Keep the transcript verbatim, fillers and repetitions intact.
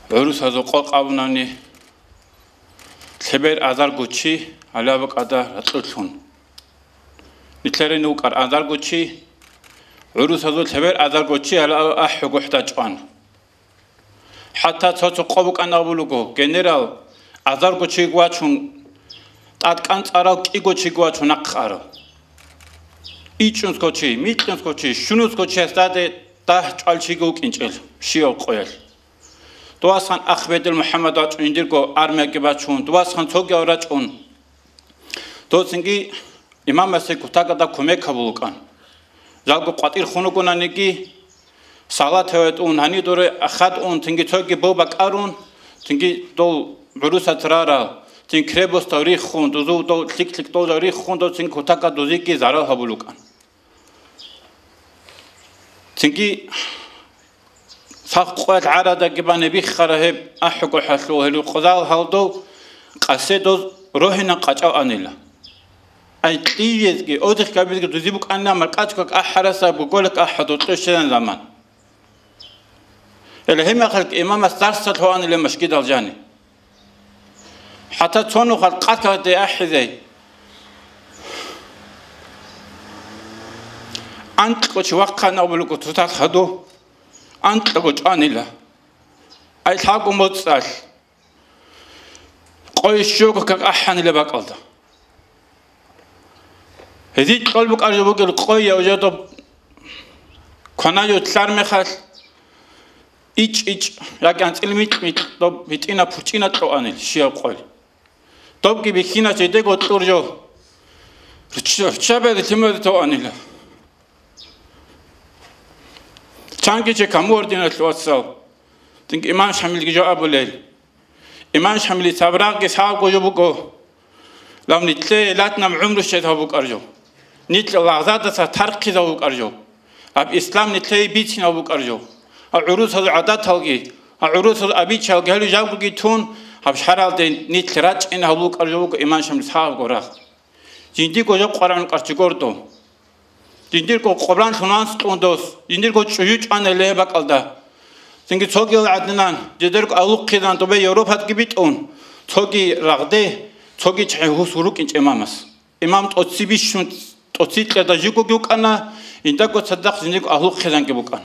ГӀурусазул къо къабунани, лъебер азарго чи гьалаб бакӀалда ракьулъун. Нилъерин вукӀар азарго чи, гӀурусазул лъебер азарго чи гьалаб ахӀугухӀда чӀван. ХӀатта цо-цо къо букӀан абулего, генерал, азарго чиги вачун, тӀадкӀан цӀарал кӀиго чиги вачун нахъ арав. ИчӀунсго чи, микьунсго чи, щунусго чи гьесдаде дагь чӀвал чиги вукӀинчӀел, щияв къоялъ. Дувасхан ахбедил МухӀаммад вачӀун, жиндирго армияги бачун, дувасхан цогияв рачӀун. Доцинги имамасе кутакада кумек гьабулукӀан. Жалго къватӀир хун вугонаниги, салат гьаве тӀун, гьани доре ахад ун, цинги цоги бо бакӀарун, цинги дол гӀурусат рарал, цин кребостав риххун, дузул дол лъик-лъик дол риххун, доцин кутака дузиги зарал гьабулукӀан. Цинги сах къоялъ гӀарадаги бане биххара гьеб ахӀуго хӀалъул гьелу къозал гьалдов къасе доз рогьинан къачӀав анила. Ай, кьижезги, одихъ габизги дузи букӀанна маркӀачӀго ахӀараса буголек ахӀадул кьущилан заман. Гьеле гьебмехалъ имамас дарсалъ гьоанила машгидал жани. ХӀатта цо нухалъ къаталде ахӀизе. Анкьго чи вахъана абулего туталъ хадув, анкьго чӀванила. Ай, лъабго моцӀалъ. Къой щуго как ахӀанила бакӀалда. Гьезие кьол букӀаржо бугел къой я уже доб кванаё лъар мехалъ, ичӀ-ичӀ, яги анцӀил микь-микь доб гьитӀина-пурчӀина кьоанил щияв къой. Добги бихьина жидего кьур жо. Рча-, рчабазе лъимазе тоанила. Чанги че камугьардиналъ вацал, тинги имам Шамилги жо абулел. Имам Шамили цабрагъги сагӀабго жо буго. Лав нитлъе латнаб гӀумру щезав букӀар жо. Нитлъа лагъзадаса тархъизав букӀар жо. Гьаб ислам нитлъе бицинав букӀар жо. Гьаб гӀурусазул гӀадаталги, гьаб гӀурусазул абичалги гьалу жавгуги тун, гьаб шаралде нилъ рачӀин гьав букӀар жо буго иман Шамил сагӀабго рагъ. Жиндирго жо къваран къарчи гордо. Жиндирго къобранлъун ванс кьун дос, жиндирго чӀужу чӀванел ле бакӀалда. Цинги цогиял гӀадинан, жидерго алухъизан добе Европатги битӀун, цоги рагъде, цоги чагӀи гьус вурукӀин чӀемамас. Имам тӀоци бищун, тӀоци кьеда жугоги вукӀана, индаго цадахъ жиндирго агьлу хъизанги букӀана.